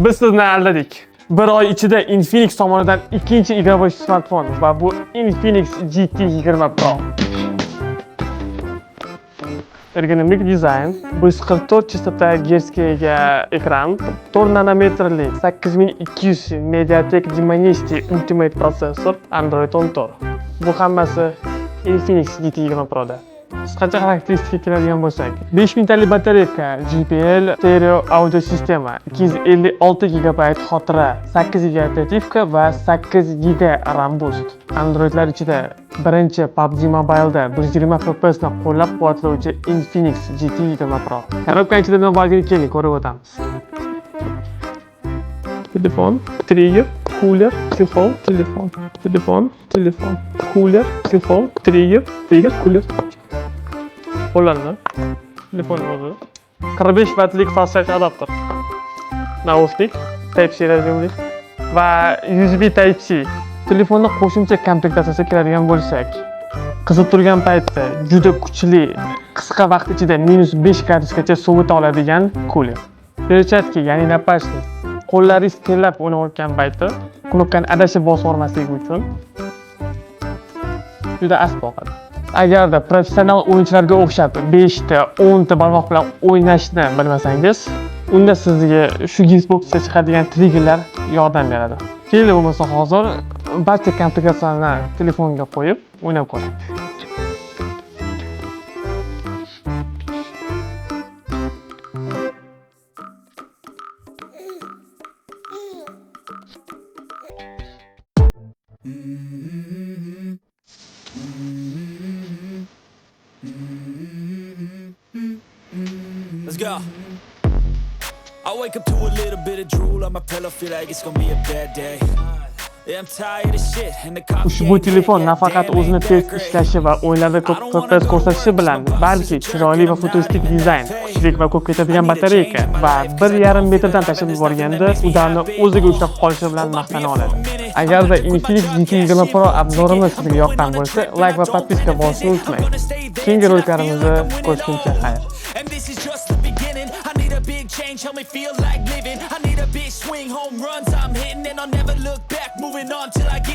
Biz sizni aldadik. Bir oy ichida Infinix tomonidan ikkinchi игровой smartfon va bu Infinix GT20 Pro. Ergonomik dizayn, 144 частота gertsga ega ekran, 4 nanometrli 8200 MediaTek Dimensity Ultimate protsessor, Android 14. Bu hammasi Infinix GT20 Pro'da. Qisqacha xarakteristika keladigan bo'lsak, 5000 talik batareyka, JBL stereo audio sistema, 256 GB xotira, 8 GB оперативка va 8 GB RAM boost. Androidlar ichida birinchi PUBG Mobile'da 120 FPS ni qo'llab-quvvatlovchi Infinix GT20 Pro. Korobka ichida nima borligini keling ko'rib o'tamiz. Telefon, trigger, кулер, чехол, telefon, telefon, telefon, кулер, чехол, trigger, trigger, кулер. Qo'llanma. Telefon o'zi. 45 wattlik fast charge adapter. Naushnik, Type-C rejimli va USB Type-C. Telefonni qo'shimcha komplektatsiyasiga keladigan bo'lsak, qizib turgan paytda juda kuchli, qisqa vaqt ichida -5 gradusgacha sovita oladigan кулер. Перчатки, ya'ni напашник. Qo'llaringiz terlab o'ynayotgan paytda knopkani adashib bosib yubormaslik uchun juda asta oqadi. Agarda professional o'yinchilarga o'xshab 5 ta, 10 ta barmoq bilan o'ynashni bilmasangiz, unda sizga shu Gizboxda chiqadigan triggerlar yordam beradi. Keling, bo'lmasa hozir barcha komplektatsiyalarni telefonga qo'yib o'ynab ko'raylik. Let's go. I wake up to a little bit of drool on my pillow, feel like it's gonna be a bad day. Yeah, I'm tired of shit and the coffee Ushbu ain't telefon hit yet. Nafaqat Damn, o'zini ain't tez that great. Ishlashi va o'yinlarda ko'p FPS ko'rsatishi bilan, balki chiroyli va futuristik dizayn, kuchli va ko'p ketadigan batareyka va 1,5 metrdan tashlab yuborganda удар ni o'ziga ushlab qolishi bilan maqtana oladi. Agarda Infinix GT20 Pro обзор imiz sizga yoqqan bo'lsa, like va подписка bosishni unutmang. Keyingi roliklarimizda ko'rishguncha xayr. And this is just the beginning. I need a big change, help me feel like living. I need a big swing, home runs I'm hitting, and I'll never look back. Moving on till I get.